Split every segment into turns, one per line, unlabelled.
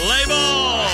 Play ball!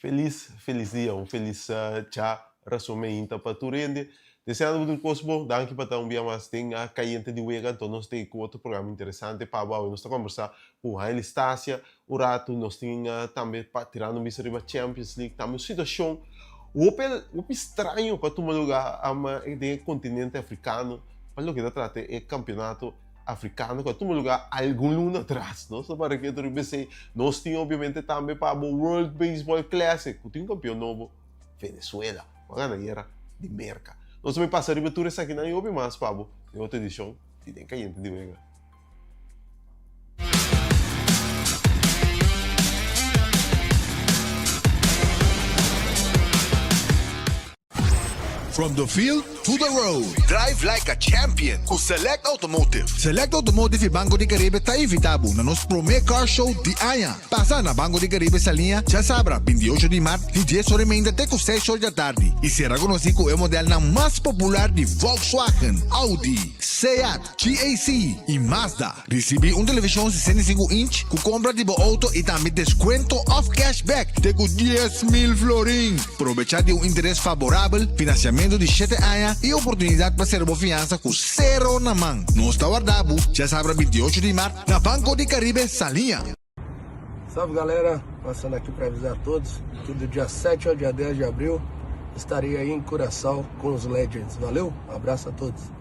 Felis felis dia, un felis cha rason meinta pa tur hende. Deseando bo tur kos bon, danki pa ta un bia mas den Kayente di Wega. Anto nos ta ku otro programa interesante pa bo awe. Nos ta kombersá ku Haile Stasia un ratu, nos tin tambe pa tirando un bista riba Champions League, tambe un situashon hopi hopi straño ku a tuma lugá den e kontinente afrikano pa loke ta trata e kampionato afrikano ku a tuma lugá algun luna atras. Nos ta para ketu riba esei. Nos tin obviamente tambe pa bo World Baseball Classic ku tin un kampion nobo, Venezuela, ku a gana ayera di Merka. Nos ta bai pasa riba tur esakinan i hopi mas pa bo den otro edishon di Den Kayente di Wega.
From the field to the road. Drive like a champion cu Select Automotive. Select Automotive y Banco di Caribe ta invita bo na nos prome car show di aña. Pasa na Banco di Caribe Saliña djasabra 28 di mart di dies ora y meinta te cu seis or djatardi y sera conoci cu e modelnan mas popular di Volkswagen, Audi, Seat, GAC y Mazda. Ricibi un television 65 inch cu compra di bo auto y tambe descuento of cashback te cu 10,000 florin. Probecha di un interes favorabel, financiamento di shete aña y oportunidad pa cera bo fiansa cu cero na man. Nos ta warda bo djasabra 28 di mart na Banco di Caribe Saliña.
Salve galera, passando aqui para avisar a todos que do dia 7 ao dia 10 de abril estarei aí em Curaçao com os Legends. Valeu? Um abraço a todos.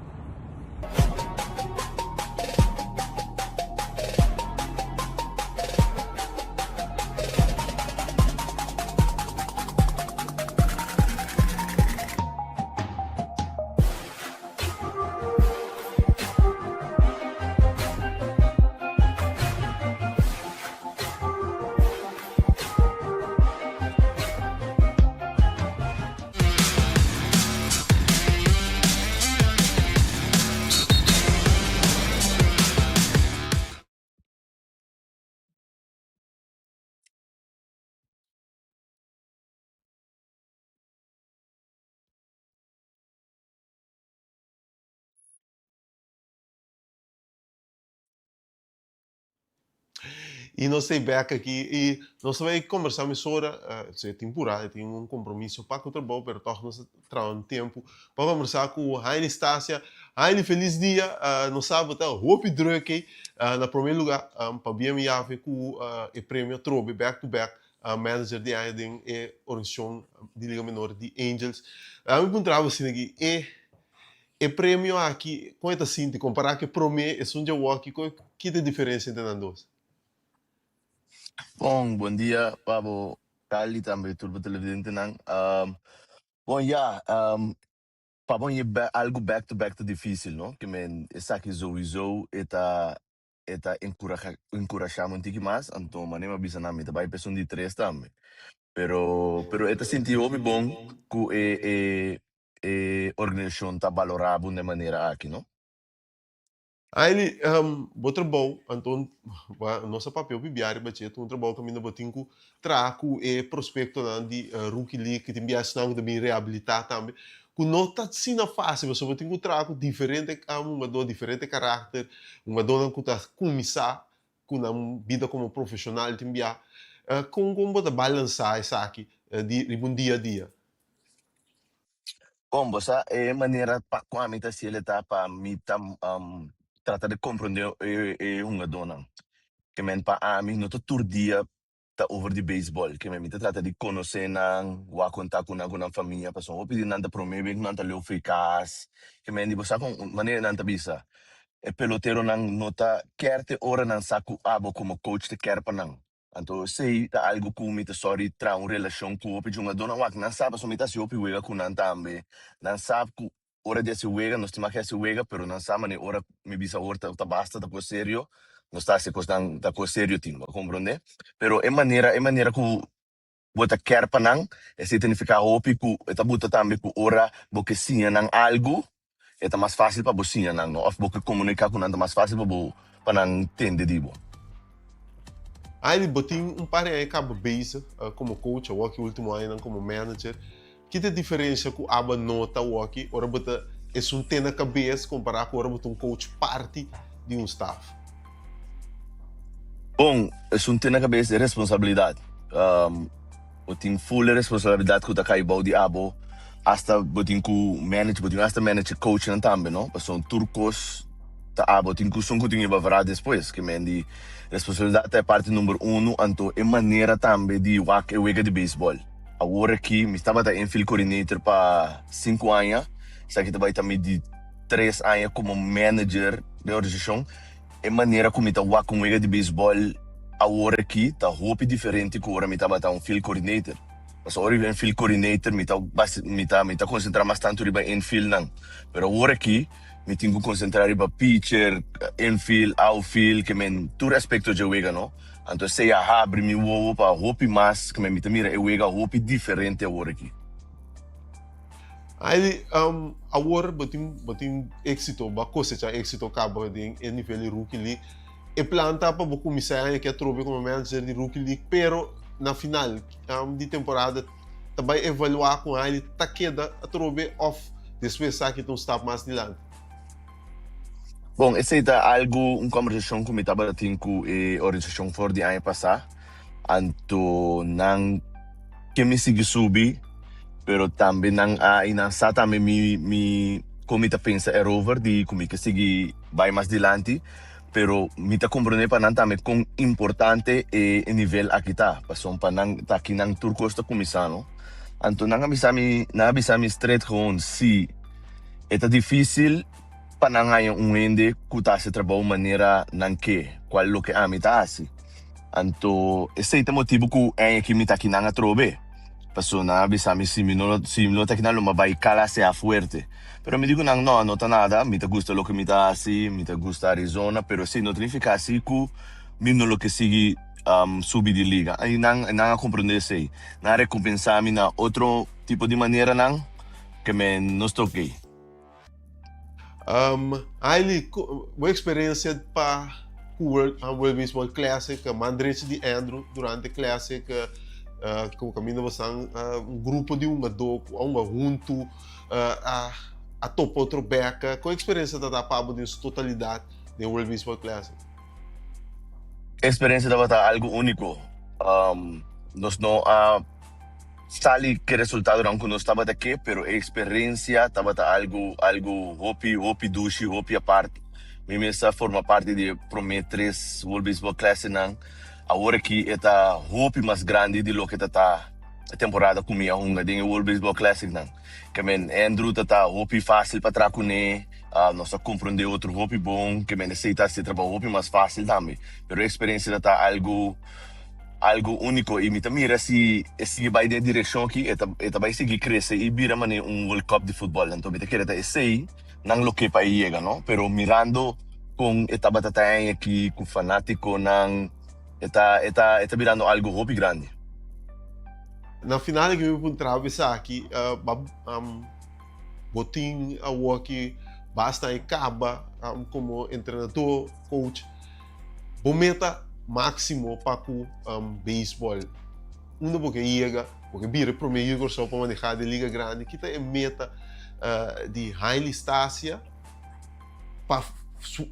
Y nos ta bek aki y nos ta bay conversa mesora, e tin pura, e tin un compromiso pa cu trabou, pero toch nos ta traha un tempo pa conversa cu Haile Stasia. Haile, feliz dia, nos sa bo ta hopi druk ey, na prome lugar pabia mi yafe cu e premio atrobe back to back manager di aña den e organisacion di Liga Menor di Angels. Mi puntra bo asina aki, e e premio aki con e ta sinti compara cu e prome esun djawoki, ki ta e diferencia entre nan dos?
Bon, bon dia pa bo Carly tambe tur bo televidentenan. Bon ya, pa bo haña algu back to back ta dificil no, ke men esaki souiso e ta e ta enkurashá mi un tiki mas, anto manera mi a bisa nan mi ta bai p'esun di tres tambe. Pero pero e ta sinti hopi bon ku e e e organisashon ta balorá bo den manera aki no.
Aily, bo trabou, anto nos a papia hopi bia riba dje, ta un trabou kaminda bo tin ku traha ku e prospektonan di Rookie League, ku tin bia esnan ku ta bin rehabilitá tambe, ku no ta asina fásil pasobra bo tin ku traha ku diferente hungadó, diferente karakter, hungadónan ku ta kuminsá ku nan bida komo profeshonal tin bia. Kon kon bo ta balansá esaki di riba un dia a dia?
Bon, bo sa e manera pa ku ami ta hasiel e ta pa mi ta trata di komprondé e hungadónan. Ke men pa ami no ta tur dia ta over di beisbòl. Ke mi ta trata di konosé nan, wak kontak ku nan ku nan famia, pasobra hopi di nan ta promé bes ku nan ta leu fo'i kas. Ke men di bo sa kon manera nan ta bisa, e peloteronan no ta kèr te ora nan sa ku abo komo coach ta kèr pa nan. Anto esei ta algu ku mi ta sòri traha un relashon ku hopi djungadónan. Wak, nan sa pasobra mi ta hasi hopi wega ku nan tambe. Nan sa ku. Ora di hasi wega, nos tin mag hasi wega, pero nan sa manera ora mi bisa awor ta ta basta, ta kos serio, nos ta hasi kosnan ta kos serio tin, bo a komprondé? Pero e manera e manera ku bo ta kèr pa nan, esei ta nifiká hopi ku e ta buta tambe ku ora bo ke siña nan algu, e ta mas fásil pa bo siña nan, no? Òf bo ke komuniká ku nan ta mas fásil pa bo pa nan tende di bo.
Aily, bo tin un par di aña kaba bezig komo coach, awor ki último añanan komo manager. Ki ta e diferencia cu aba nota awoki ora bo ta esun te na cabes compara cu ora bo ta un coach parti di un staff?
Bon, esun te na cabes e responsabilidad. Bo tin full e responsabilidad cu ta cay bou di abo, hasta bo tin cu manage, bo tin hasta manage e coachnan tambe, no? Pasobra tur cos ta abo tin cu esun cu tin e bavra despues. Ke men di responsabilidad ta e parti number uno, anto e manera tambe di wak e wega di baseball. Awor aki mi tabata infield coordinator pa sinku aña, esaki ta bai ta mi di tres aña komo manager den organisashon. E manera ku mi ta wak un wega di beisbòl awor aki ta hopi diferente ku ora mi tabata un field coordinator. Pasobra ora mi ta un field coordinator mi ta mi ta mi ta konsentrá mas tantu riba infieldnan, pero awor aki mi tin ku konsentrá riba pitcher, infield, outfield, ke men tur aspekto dje wega no. Anto esei a habri mi wowo pa hopi mas, kme mi ta mira e wega hopi diferente awor aki.
Aily, awor bo tin bo tin éxito, bo a cosecha éxito caba den e nivel di Rookie League. E plan ta pa bo cuminsa e aña aki atrobe como manager di Rookie League, pero na final di temporada ta bay evalua con Aily ta keda atrobe of despues esaki ta un stap mas dilanti.
Bon, esei ta algu, un kòmbersashon ku mi tabata tin ku e organisashon for di aña pasá. Anto nan ke mi sigui subi, pero tambe nan a i nan sa tambe mi mi kon mi ta pensa erover di ku mi ke sigui bai mas dilanti, pero mi ta komprondé pa nan tambe kon importante e nivel aki ta, pasobra pa nan ta aki nan tur kos ta kuminsá no. Anto nan a bisa mi, nan a bisa mi stret gewoon si e ta difísil pa nan haña un hende ku ta hasi trabou manera nan ke, kual loke ami ta hasi. Anto esei ta motibu ku aña ki mi ta akinan atrobe. Pasobra nan a bisa mi si mi no si mi no ta akinan lo mi a bai kala sea fuerte. Pero mi di ku nan, no, no ta nada, mi ta gusta loke mi ta hasi, mi ta gusta Arizona, pero esei no ta nifiká si ku mi no lo ke sigui subi di liga. I nan nan a komprondé esei. Nan a rekompensá mi na otro tipo di maneranan ke mi no sta okey.
Aily, bo experiencia pa cu World, World Baseball Classic, man derecho di Andrew durante Classic, cu caminda bosan un grupo di hungador cu a hunga hunto, a, a topa otro bek. Con experiencia ta ta pa bo den su totalidad den World Baseball Classic?
Experiencia tabata algo unico. Nos no a Sali ke resultadonan ku nos tabata ke, pero e eksperensia tabata algu algu hopi hopi dushi, hopi apart. Mi mes a forma parti di e promé tres World Baseball Classicnan. Awor aki e ta hopi mas grandi di loke ta ta e temporada ku mi a hunga den e World Baseball Classicnan. Ke men Andrew ta ta hopi fásil pa traha kuné, nos a komprondé otro hopi bon, ke men esei ta hasi e trabou hopi mas fásil tambe. Pero e eksperensia ta ta algu. Algo úniko i mi ta mira si e sigui bai den e direkshon aki e ta e ta bai sigui krese i bira manera un World Cup di futbòl. Anto mi ta kere ta esei nan lo ke pa e yega no, pero mirando kon e tabata ta aña aki ku fanátikonan e ta e ta e ta birando algo hopi grandi.
Na final aki mi puntra bo esaki, bo tin awoki basta e kaba komo entrenador, coach. Bo meta máksimo pa ku beisbòl, unda bo ke yega, bo ke bira e promé yu di Kòrsou pa manehá den Liga Grandi, ki ta e meta di Haile Stasia pa su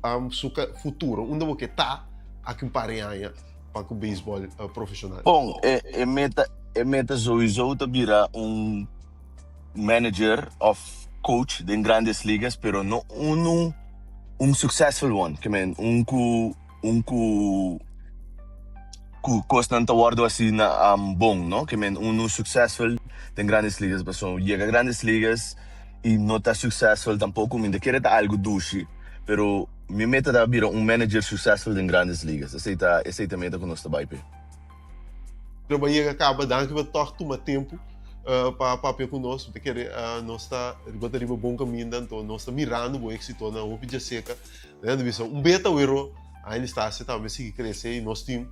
futuro? Unda bo ke ta aki un par di aña pa ku beisbòl profeshonal?
Bon, e meta e meta souiso ta bira un manager of coach den Grandes Ligas, pero no unu un successful one, ke men un ku un ku ku kosnan ta wòrdu hasi na bon, no? Ke men unu successful den Grandes Ligas, pasobra yega Grandes Ligas i no ta successful tampoko mi ta kere ta algu dushi, pero mi meta ta bira un manager successful den Grandes Ligas, esei ta esei ta meta ku nos ta bai p'e.
Pero bo a yega kaba, danki pa tòg tuma tempu. pa papia ku nos. Mi ta kere nos ta riba ta riba bon kaminda, anto nos ta mirando bo éksitonan hopi djaseka. Nan ta bisa un beta wero Haile Stasia tambe sigui krese i nos tin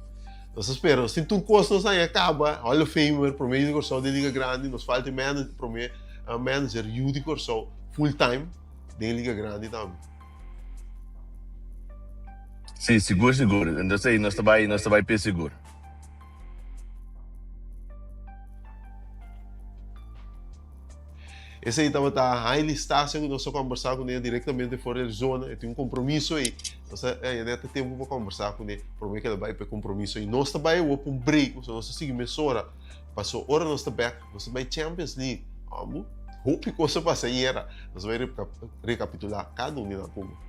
nos ta spera nos tin tur kos nos haña kaba Hall of Famer prome yu di Kòrsou den Liga Grandi nos falta e manager prome manager yu di Kòrsou full time den Liga Grandi tambe.
Sí, sigur sigur. Entonces ei nos ta bai nos ta bai p'e sigur.
Esei tabata Haile Stasia ku nos a kombersá kuné direktamente for di Arizona. E tin un kompromiso ei. Nos a haña nèt e tempu pa kombersá kuné promé ku el a bai pa e kompromiso ei. Nos ta bai awor pa un break, pasobra nos ta sigui mesora. Pasobra ora nos ta bèk, nos ta bai Champions League. Amo, hopi kos a pasa ayera. Nos ta bai rekapitulá kada un di nan komo.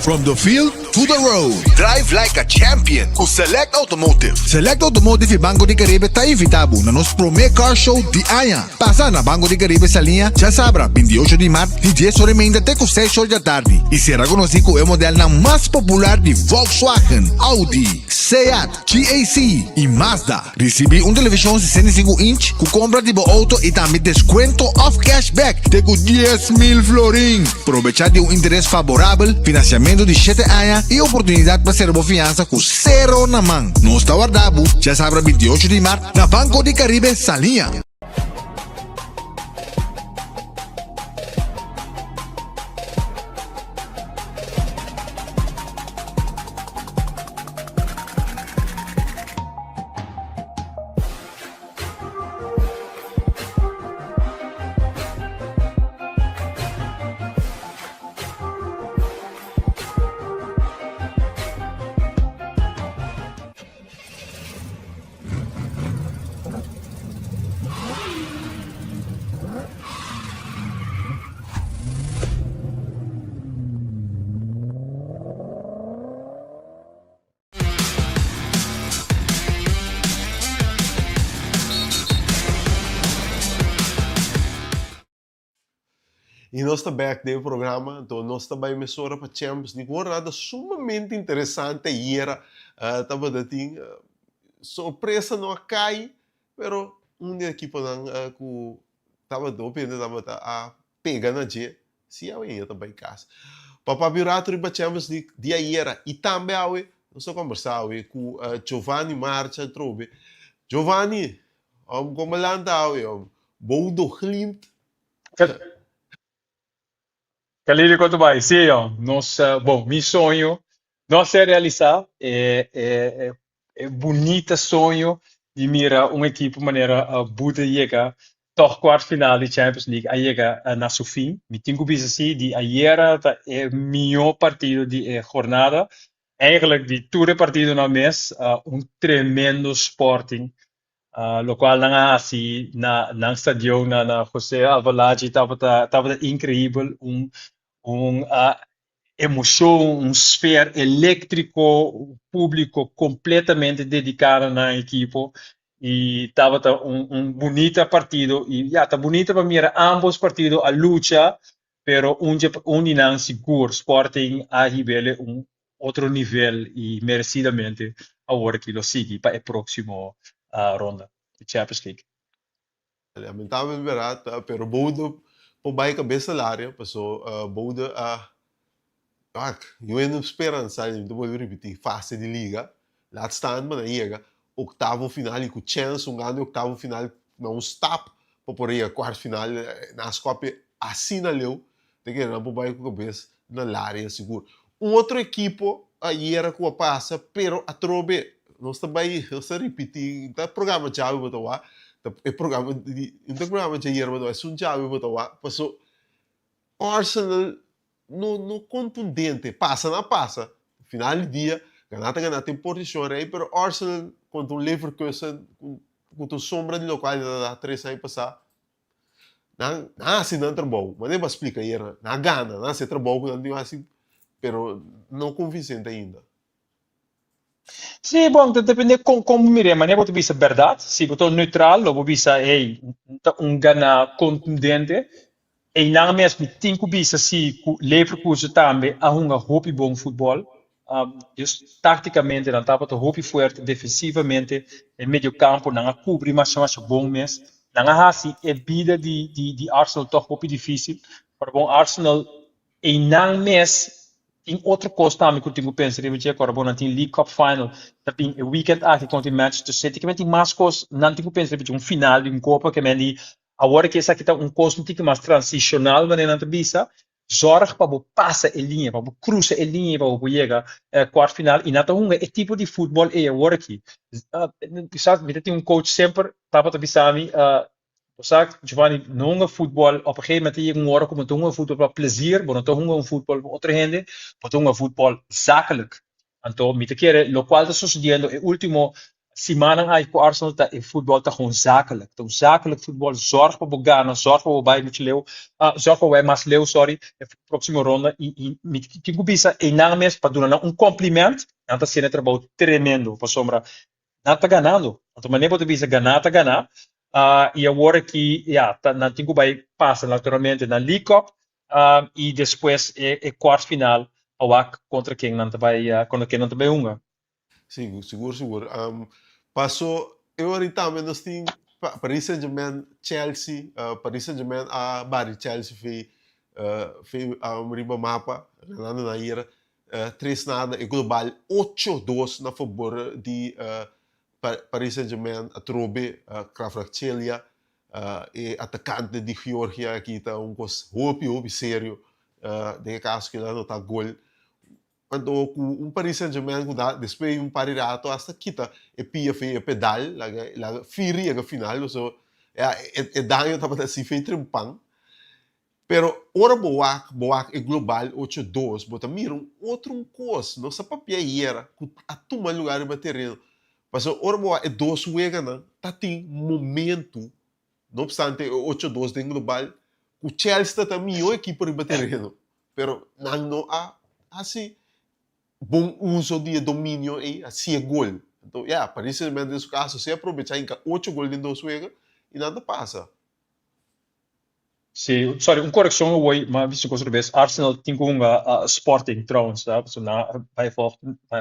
From the field to the road. Drive like a champion cu Select Automotive. Select Automotive y Banco di Caribe ta invita bo na nos prome car show di aña. Pasa na Banco di Caribe Saliña djasabra 28 di mart di dies ora y meinta te cu seis ora djatardi y sera conoci cu e modelnan mas popular di Volkswagen, Audi, Seat, GAC y Mazda. Risibí un televishon 65 inch ku kompra di bo outo i tambe deskuento òf cashback te ku 10,000 florin. Probechá di un interes faborabel, finansiamentu di shete aña i oportunidat pa sera bo fiansa ku sero na man. Nos ta warda bo djasabra 28 di mart na Banco di Caribe Saliña.
Y nos ta bek den e programa, anto nos ta bay mesora pa Champions League. Un jornada sumamente interesante ayera tabata tin sorpresa no a cay, pero un di e ekiponan cu tabata hopi hende tabata a pega na dje, si awe ya ta bay cas. Pa papia un rato riba Champions League di ayera y tambe awe, nos ta combersa awe cu Giovanni Marcha atrobe. Giovanni, om como lanta awe om? Bodo Glimt.
Kalili kon ta bai? Sí, jong. Nos, bon, mi soño no a ser realisá. E, e, e bunita soño di mira un ekipo manera Boede yega tòg kwart final di Champions League a yega na su fin. Mi tin ku bisa sí, di ayera ta e mihó partido di e jornada. Eigenlijk di tur e partidonan mes, un tremendo Sporting Locual nan a haci na nan stadion na na Jose Alvalade tabata tabata increibel, un un emocion, un sfeer electrico, un publico completamente dedica na nan ekipo y tabata un un bunita partido y ya ta bunita pa mira ambos partido a lucha pero un dje un di nan sigur Sporting a hibele un otro nivel y merecidamente awor aki lo sigui pa e proximo ronda di Champions League.
Lamentabel berdad, pero Boude por bay cabes salario, paso Boude a wak, yo hende speransa, mi ta bolbe ripiti, fase di liga, laat staan pa nan yega octavo final y cu chance un gana e octavo final na un stap pa por yega cuart final, nan a scope asina leu, ta kere nan por bay cu cabes na laria sigur. Un otro ekipo ayera ku a pasa pero atrobe nos ta bai nos ta ripiti ta programa djawe bo ta wak ta e programa di no ta programa djayer bo ta wak esun djawe bo ta wak paso Arsenal no no kontundente pasa nan a pasa final di dia gana ta gana tin posishon rei pero Arsenal kontra un Leverkusen ku ta un sombra di lokual nan a da tres aña pasa Nan nan hasi nan trabou, manera bo a splika ayer, nan a gana, nan hasi e trabou ku nan tin hasi, pero no konvinsente ainda.
Sí, bon, ta depende kon kon bo mir'é. Manera bo ta bisa bèrdat, si bo ta neutral lo bo bisa, hey, ta un ganá kontundente. Einan mes mi tin ku bisa si ku Leverkusen tambe a hunga hopi bon futbòl. Dus táktikamente nan tabata hopi fuerte, defensivamente e mediokampo nan a kubri masha masha bon mes. Nan a hasi e bida di di di Arsenal tòg hopi difísil. Pero bon Arsenal einan mes tin otro kos tambe ku tin ku pensa riba dje, kòrda bo nan tin League Cup Final ta bin e weekend aki kontra Manchester City. Kimen tin mas kos nan tin ku pensa riba dje, un final di un kopa kimen di Awor ke esaki ta un kos un tiki mas transicional manera nan ta bisa, zorg pa bo pasa e liña, pa bo crusa e liña pa bo por yega kwart final y nan ta hunga e tipo di futbol ey awor aki. Kisas mi ta tin un coach semper tabata bisa mi, bo sa Giovanni no hunga futbol op een gegeven moment ta yega un ora ku bo no ta hunga futbol pa plezier, bo no ta hunga un futbol pa otro hende, bo ta hunga futbol zakelijk. Anto mi ta kere lokual ta sosediendo e ultimo simannan aki ku Arsenal ta e futbol ta gewoon zakelijk. Ta un zakelijk futbol, zorg pa bo gana, zorg pa bo bai muchu leu, zorg pa bo bai mas leu sorry, e proximo ronda y y mi tin ku bisa einan mes pa duna nan un compliment, nan ta haciendo e trabou tremendo pasobra nan ta ganando. Anto manera bo ta bisa ganá ta ganá y awor aki ya ta nan tin ku bai pasa naturalmente na League Cup y despues e e kwart final pa wak kontra ken nan ta bai kontra ken nan ta bai hunga.
Sigur, sigur, sigur. Paso e ora ei tambe nos tin Paris Saint Germain, Chelsea. Paris Saint Germain a bari Chelsea fei fei riba mapa, ganando nan ayera tres nada e global ocho dos na fabor di Paris Saint Germain atrobe Kvaratskhelia e atakante di Georgia aki ta un kos hopi hopi serio den e kaso ku el a anota gol anto ku un Paris Saint Germain ku da despues di un par di rato hasta kita e pia fen e pedal laga laga firi yega final pasobra e daño tabata asi fen trempan. Pero ora bo wak, bo wak e global ocho dos, bo ta mira un otro un kos. Nos a papia ayera ku a tuma lugar riba tereno. Pasobra ora bo wak e dos weganan, ta tin momento, no obstante e ocho dos den global, ku Chelsea ta ta mihó ekipo riba tereno. Pero nan no a hasi bon uso di e dominio ei, hasi e gol. Anto, ya, Paris Saint-Germain den su kaso si a probecha hinka ocho gol den dos wega i nan ta pasa.
Sí, sorry, un correccion awor, ma bisto cos otra vez. Arsenal tin cu hunga Sporting trouwens, ja, so na bay volgt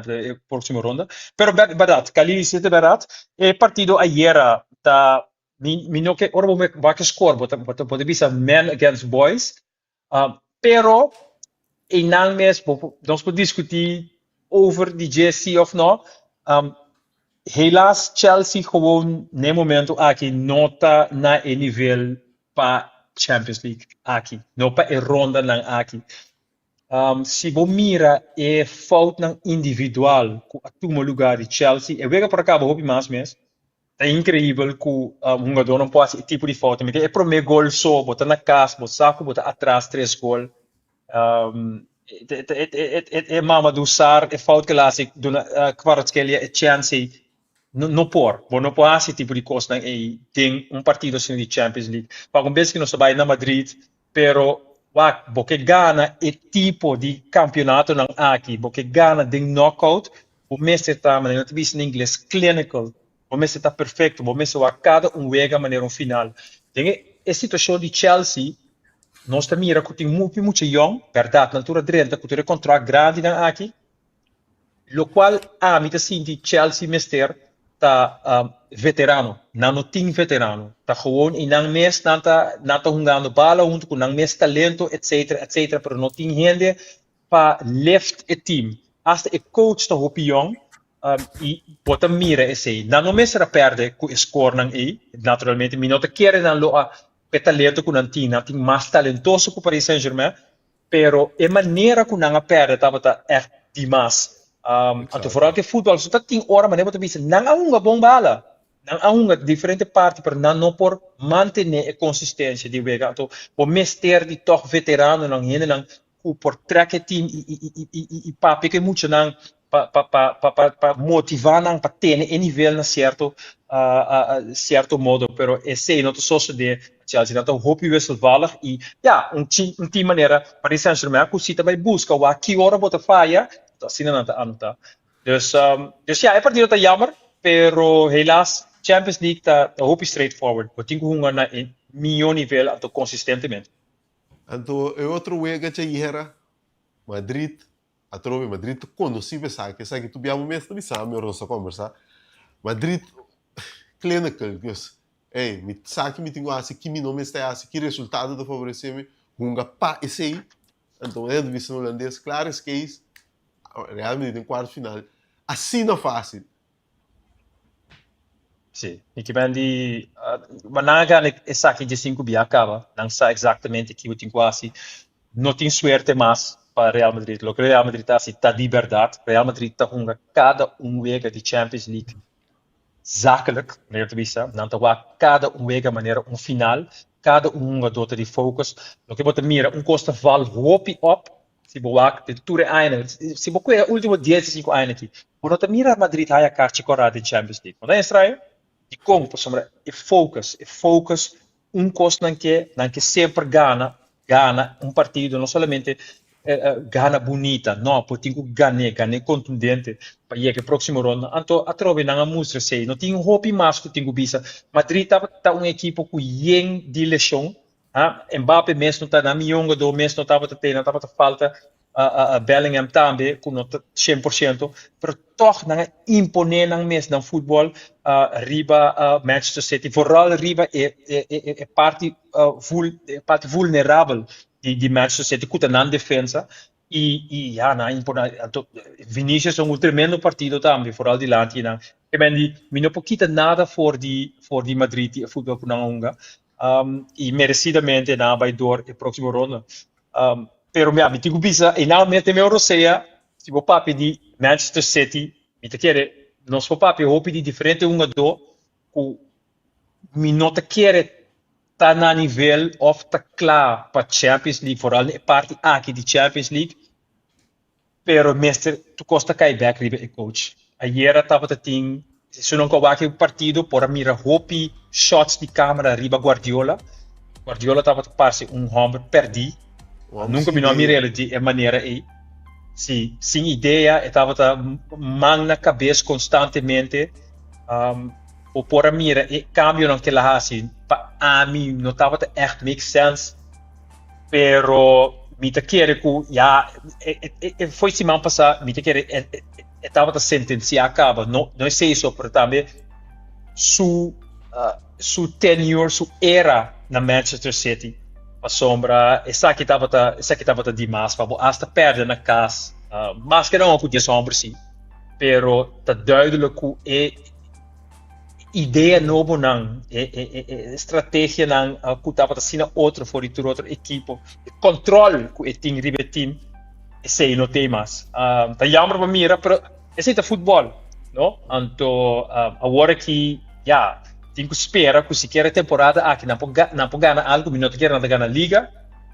e próximo ronda. Pero berdad, Khalili si ta berdad, e partido ayera ta, mi, mi no ke, ora bo wak e score, bo ta, bo ta, bo ta bisa men against boys, pero einan mes bo por, nos por discuti over di dje si of no, Helaas Chelsea gewoon n'e momento aki no ta na e nivel pa Champions League aki, no pa e rondanan aki. Si bo mira e foutnan individual ku a tuma lugar di Chelsea, e wega por a kaba hopi mas mes. Ta increibel ku hungadornan por hasi e tipo di fout. Mi ta e prome gol so, bo ta na kas, bo sa ku bo ta atras tres gol. E Mamadou Sarr e fout ku el a hasi duna Kvaratskhelia e chèns ei no por. Bo no por hasi e tipo di kosnan ei den un partido asina di Champions League. Pa algun bes ku nos ta bai na Madrid pero wak bo ke gana e tipo di kampionatonan aki, bo ke gana den knockout, bo mester ta manera nan ta bisa na ingles clinical, bo mester ta perfecto, bo mester wak kada un wega manera un final. Den e situacion di Chelsea, nos ta mira cu tin mupi mucha yong, berdad, nan tur a drenta cu tur e contract grandinan aki, locual ami ta sinti Chelsea mester ta veterano, nan no tin veterano, ta gewoon y nan mes nan ta nan ta hungando bala hunto cu nan mes talento etcetera etcetera, pero no tin hende pa lift e team. Hasta e coach ta hopi yong y bo ta mira esey. Nan no mester a perde cu e scorenan ey, naturalmente. Mi no ta kere nan lo a cu e talento cu nan tin, nan tin mas talentoso cu Paris Saint Germain, pero e manera cu nan a perde tabata echt dimas. Anto vooral cu e futbol, so ta tin ora manera bo ta bisa nan a hunga bon bala, nan a hunga diferente parti pero nan no por mantene e consistencia di wega. Anto bo mester di toch veteranonan, hendenan ku por trek e team i i i i i i papia ku e muchanan pa pa pa pa pa pa motivá nan pa tene e nivel na sierto sierto modo pero esei no ta sosodé Chelsea nan ta hopi wisselvallig i ya un chi un team manera Paris Saint Germain ku si ta bai buska wak ki ora bo ta faya asina nan ta anotá dus dus ya e partido ta jammer pero helaas Champions League ta ta hopi straightforward bo tin ku hunga na e mihó nivel anto konsistentemente.
Anto e otro wega djayera, Madrid atrobe, Madrid ta konosí pa esaki, esaki tur bia bo mes ta bisa mi ora nos ta kombersá, Madrid clinical, dus ey mi sa ki mi tin ku hasi, ki mi no mester hasi, ki resultado ta favoresé mi, hunga pa esei, anto manera ta bisa na hulandes, klaar is kees, Real Madrid den kuart final, asina fásil.
Sí, mi ke ben di, ma nan a gana esaki diesinku bia kaba, nan sa exactamente kico tin cu haci. No tin suerte mas pa Real Madrid, loke Real Madrid ta haci ta di berdad, Real Madrid ta hunga cada un wega di Champions League zakelijk, manera ta bisa, nan ta wak cada un wega manera un final, cada un hungador ta di focus, loke bo ta mira un cos ta val hopi op Si bo wak den tur e añanan, si bo kue e ultimo dies di sinku añanan aki, bo no ta mira Madrid haya karchi kòrá den Champions League. No ta estraño? Dikon? Pasobra e focus, e focus, un kos nan ke, nan ke semper gana, gana un partido, no solamente gana bunita, no, bo tin ku gan'é, gan'é kontundente pa yega e próksimo ronda. Anto atrobe nan a mustra esei. No tin hopi mas ku tin ku bisa. Madrid tabata un ekipo ku yen di leshon, Ha, Mbappe mes no ta, nan mi yongadó mes no tabata te, nan tabata falta Bellingham tambe, ku no ta 100%, pero tòg nan a imponé nan mes nan futbòl riba Manchester City, vooral riba e e parti e parti vulnerabel di Manchester City, ku ta nan defensa, i i ya nan a imponé, anto Vinicius a un tremendo partido tambe, vooral dilanti nan. Ke men di, mi no por kita nada for di for di Madrid di e futbòl ku nan a hunga, i meresidamente nan a bai door e próksimo ronda. Pero mi tin ku bisa, e nan mete mi rosea, si bo papia di Manchester City, mi ta kere nos por papia hopi di diferente hungadó ku mi no ta kere ta na nivel òf ta kla pa Champions League, foral na e parti aki di Champions League. Pero mester tur kos ta kai bek riba e coach. Ayera tabata tin, si nan ku a wak e partido por a mira hopi shots di camera riba Guardiola. Guardiola tabata parse un homber perdi. Nunca mi no a mira el di e manera ei. Si, sin idea, e tabata man na cabes constantemente. Bo por a mira e cambionan ku el a hasi, pa ami no tabata echt make sense. Pero mi ta kere ku ya e foi siman pasá mi ta kere e tabata sentensiá kaba no no esei so pero tambe su su tenure su era na Manchester City pasobra esaki tabata esaki tabata dimas pa bo asta pèrdè na kas maske nan ku dies hòmber si pero ta duidelijk ku e idea nobonan, e e strategianan ku tabata asina otro for di tur otro ekipo, e kòntròl ku e tin riba e tim, esei no tin mas. Ta jammer pa mira, pero esei ta futbòl, no? Anto awor aki ya, tin ku spera ku sikiera e temporada aki nan por nan por gana algu, mi no ta kere nan ta gana liga,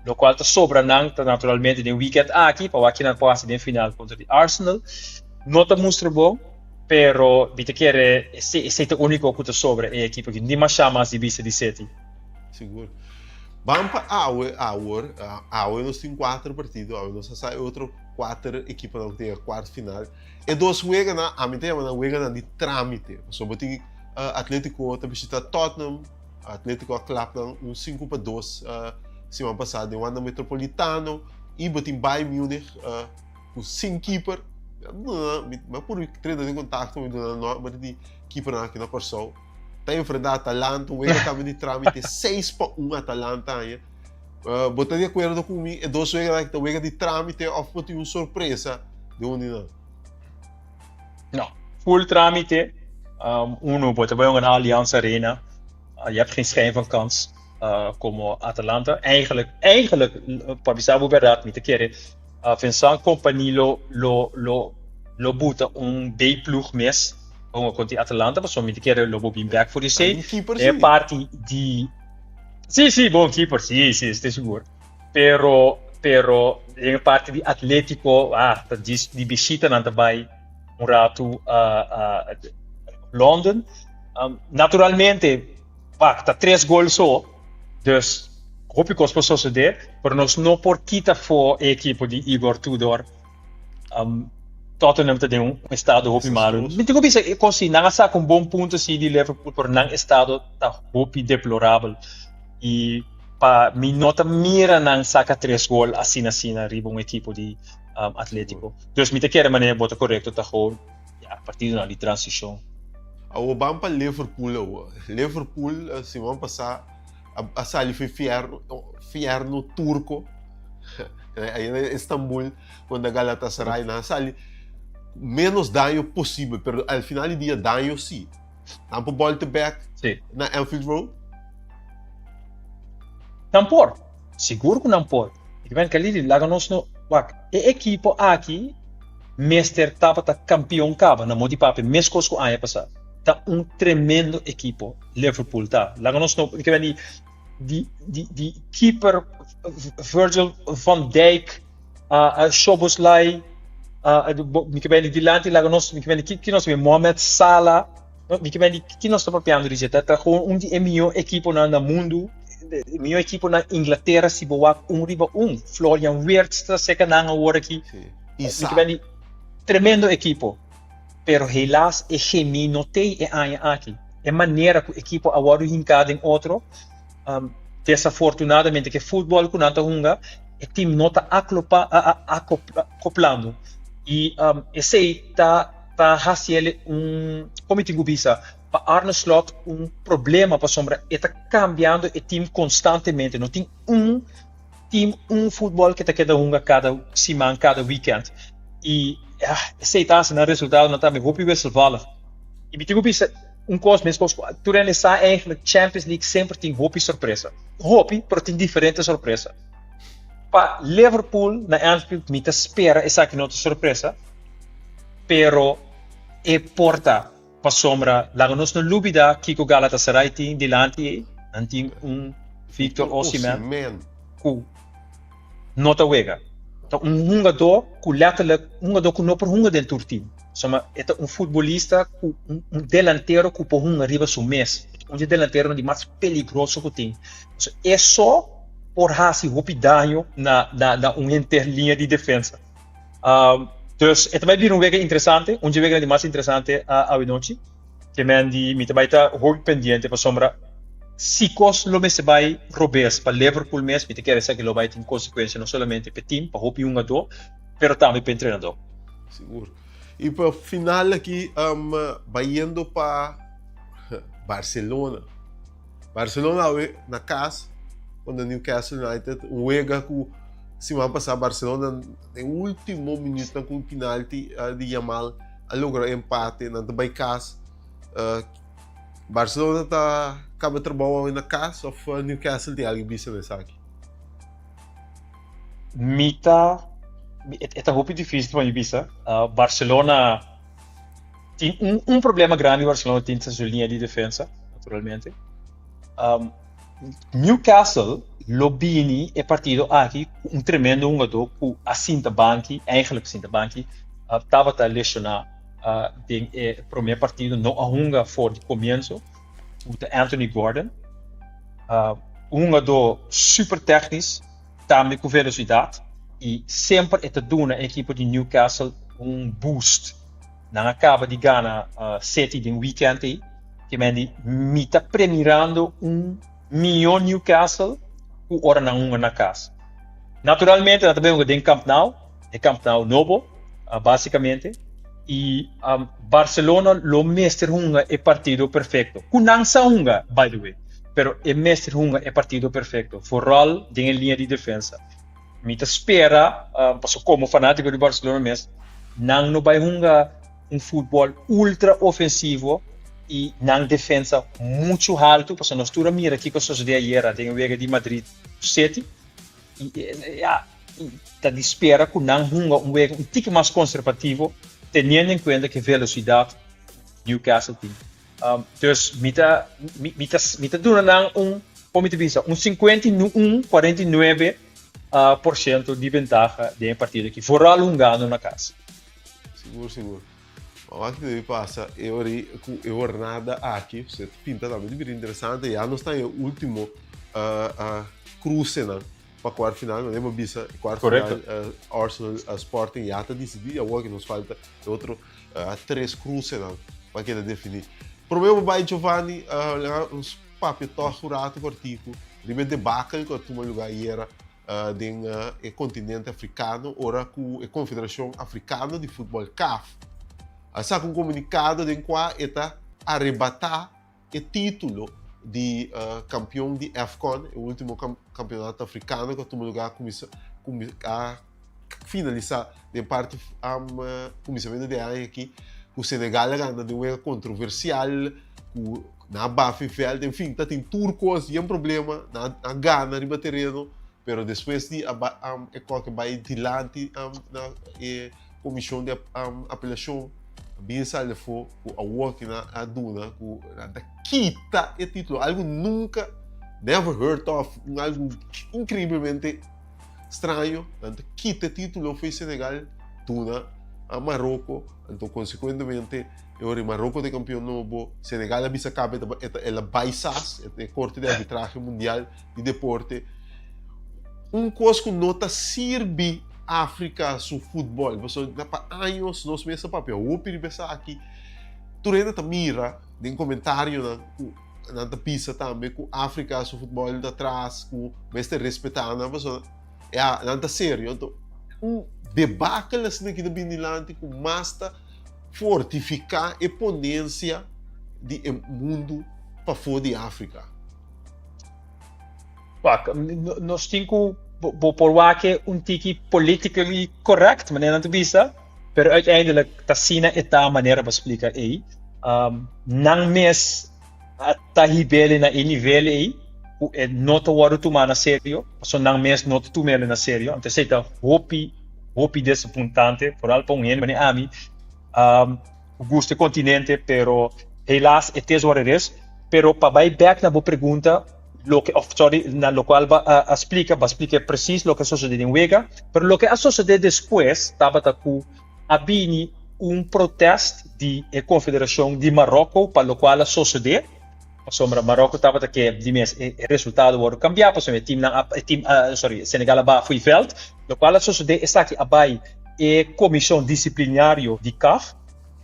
lokual ta sobra nan ta naturalmente den wikènt aki pa wak kinan por hasi den final kontra di Arsenal. No ta mustra bon. Pero mi ta kere esei ta úniko ku ta sobra e ekipo aki. Ni mashá mas di bista di City.
Sigur. Ban pa awe awor. Awe nos tin kuater partido. Awe nos a sa e otro kuater ekiponan ku tin e kuart final. E dos weganan ami ta yama nan weganan di trámite. Pasobra bo tin Atletico ta bishita Tottenham. Atletico a klap nan un 5-2 siman pasá den Wanda Metropolitano. I bo tin Bayern Munich. Ku sin keeper, mi a puru treda den kontakto, mi duna nòmber di keepernan aki na Kòrsou. Ta enfrentá Atalanta, un wega tambe di trámite, 6-1 Atalanta haña. Bo ta di akuerdo ku mi e dos weganan aki ta wega di trámite òf bo tin un sorpresa den un di nan?
No, full trámite. Uno, bo ta bai hunga na Allianz Arena, je hebt geen schijn van kans komo Atalanta. Eigenlijk, eigenlijk, pa bisa bo bèrdat, mi ta kere Vincent Kompany lo lo lo lo buta un B-ploeg mes pa hunga kontra Atalanta pasobra mi ta kere lo bo bin bek for di esei.
Bon keeper
E
si.
parti di Sí, sí, bon keeper, sí, sí, esei sigur. Pero, pero den e parti di Atletico, ah, ta djis di bishita nan ta bai un ratu London. Naturalmente, wak, ta tres gol so, dus hopi kos por sosodé, pero nos no por kita afó e ekipo di Igor Tudor. Tottenham ta den un estado hopi malu. Mi tin ku bisa e kos si, nan a saka un bon punto si di Liverpool, pero nan estado ta hopi deplorabel. I. Pa mi no ta mira nan saka tres gol asina asina riba un ekipo di Atletico. Dus mi ta kere manera bo ta korekto ta gewoon ya partidonan di transishon.
Awor ban pa Liverpool awor. Liverpool siman pasá a sali for fierno turko ahí na Istanbul kontra Galatasaray. Nan a sali menos daño posibel pero al final di dia daño si. Nan por bolta bek na Anfield Road?
Nan por. Sigur ku nan por. I ben Khalidi, laga nos no wak. E ekipo aki mester tabata kampion kaba na modi papia meskos ku aña pasá. Ta un tremendo ekipo Liverpool ta. Laga nos no ke ben di di di di keeper Virgil van Dijk Szoboszlai mi ke ben di dilanti laga nos mi ke ben di ki nos Mohamed Salah. Mi ke di ki nos ta papiando di dje? Ta gewoon un di e mihó ekiponan na mundu, e mihó ekipo na Inglatera si bo wak un riba un. Florian Wirtz ta seka nan awor aki. Mi ke di tremendo ekipo, pero helaas e chemie no tei e aña aki. E manera ku ekipo a wòrdu hinká den otro, desafortunadamente ku e futbòl ku nan ta hunga, e tim no ta akoplando. I esei ta. Ta hasi el un, como mi tin cu bisa, pa Arne Slot un problema pasobra e ta cambiando e team constantemente. No tin un team, un futbol cu ta keda hunga cada siman, cada weekend. Y esey ta hasi nan resultadonan tambe hopi wisselvallig. Y mi tin cu bisa un cos, mescos cu tur hende sa eigenlijk, Champions League semper tin hopi sorpresa. Hopi, pero tin diferente sorpresa. Pa Liverpool na Anfield mi ta spera esaki no ta sorpresa. Pero e por ta pasobra laga nos no lubida kiko Galatasaray tin dilanti ei, nan tin un Victor Osimhen ku no ta wega. Ta un hungadó ku letterlijk un hungadó ku no por hunga den tur tim. Pasobra e ta un futbolista ku un delantero ku por hunga riba su mes. Un di e delanteronan di mas peligroso ku tin. E so por hasi hopi daño na na un henter liña di defensa. Dus e ta bai bira un wega interesante, un dje weganan di mas interesante awenochi. Ke men di mi ta bai ta hopi pendiente pasobra si kos lo mester bai robes pa Liverpool mes, mi ta kere esaki lo bai tin konsekuensia no solamente pa e team, pa hopi hungadó, pero tambe pa e entrenadó.
Sigur. I pa final aki bayendo pa Barcelona. Barcelona awe na cas contra Newcastle United. Un wega cu siman pasa Barcelona den ultimo minuutnan cu un penalti di Yamal a logra empate. Nan ta bay cas. Barcelona ta caba trabao awe na cas of Newcastle tin algo bisa na esaki?
Mi ta, e ta hopi dificil pa mi bisa. Barcelona Tin un un problema grandi Barcelona tin ta su liña di defensa, naturalmente. Um, Newcastle lo bini e partido aki ku un tremendo hungadó ku a sinta banki, eigenlijk sinta banki, uh, tabata lesioná uh, den e promé partido, no a hunga for di comienzo, ku ta Anthony Gordon. Uh, un hungadó super technisch, tambe ku velosidat, i semper e ta duna e ekipo di Newcastle un boost. Nan a kaba di gana City den weekend ei. Ke men di mi ta premirando un mihó Newcastle ku ora nan hunga na kas. Naturalmente nan ta bai hunga den Camp Nou, e Camp Nou nobo basikamente, i Barcelona lo mester hunga e partido perfekto, ku nan sa hunga by the way, pero e mester hunga e partido perfekto, vooral den e liña di defensa. Mi ta spera, pasobra komo fanátiko di Barcelona mes, nan no bai hunga un futbòl ultra ofensivo i nan defensa muchu haltu, pasobra nos tur a mira kiko a sosodé ayera den e wega di Madrid ku City. I ya, ta di spera ku nan hunga un wega un tiki mas konservativo, teniendo en kuenta ku e velosidat Newcastle tin. Dus mi ta mi ta mi ta duna nan un, kon mi ta bisa, un 51, 49 por ciento di bentaha den e partido aki, vooral hungando na kas.
Sigur, sigur. Ma wak debe pasa e ora ei ku e hornada aki, se ta pinta tambe di bira interesante. Ya nos ta den e ultimo krusenan pa kuart final, manera bo bisa e kuart final Arsenal Sporting ya ta disidí, awor ke nos falta e otro tres krusenan pa keda definí. Promé bo bai Giovanni, laga nos papia tòg un ratu kòrtiku. Riba e debakel ku a tuma lugá ayera den e kontinente afrikano ora ku e Konfederashon Afrikano di Futbòl, CAF, a saka un komunikado den kua e ta arebatá e título di kampion di AFCON, e último kampeonato afrikano ku a tuma lugá a finalisá den parti kuminsamentu di e aña aki ku Senegal a gana den un wega kontroversial ku nan a bafi vèlt, en fin ta tin tur kos yen problema, nan a gana riba tereno pero despues di a e kòke bai dilanti na e komishon di apelashon a bin sali afó ku awor ki nan a duna ku nan ta kita e titulo, algu nunka never heard of, un algu inkreiblemente Straño, nan ta kita e título fo'i Senegal duna a Maroko, anto konsekuentemente e ora Maroko ta e kampion nobo, Senegal a bisa kaba e ta el a bai sas, e korte di arbitrahe mundial di deporte. Un kos ku no ta sirbi Afrika su futbòl, pasobra pa años nos mes a papia hopi riba esaki, tur hende ta mira den komentarionan ku. Nan ta bisa tambe ku Afrika su futbòl ta tras, ku mester respetá nan pasobra ya nan ta serio. Anto un debakel asina ki ta bini dilanti ku mas ta fortifiká e ponensia di e mundu pafó di Afrika.
Wak, nos tin ku bo por wak e un tiki politically correct, manera nan ta bisa, pero uiteindelijk ta asina e ta manera bo splika ei. Nan mes a ta hib'el na e nivel ei ku e no ta wòrdu tumá na serio, pasobra nan mes no ta tum'el na serio. Anto esei ta hopi, hopi desapuntante, foral pa un hende manera ami. Ku gusta e kontinente, pero helaas e tes wòrdu res. Pero pa bai bèk na bo pregunta, loke, òf sòri, na lokual bo a splika, bo a splika presis loke a sosodé den wega, pero loke a sosodé despues tabata ku a bini un protèst di e konfederashon di Maròko pa lokual a sosodé, pasobra Maròko tabata ke di mes e resultado wòrdu kambiá, pasobra e timnan a, e tim, sòri, Senegal a baha fo'i vèlt. Lokual a sosodé esaki a bai e komishon disiplinario di CAF.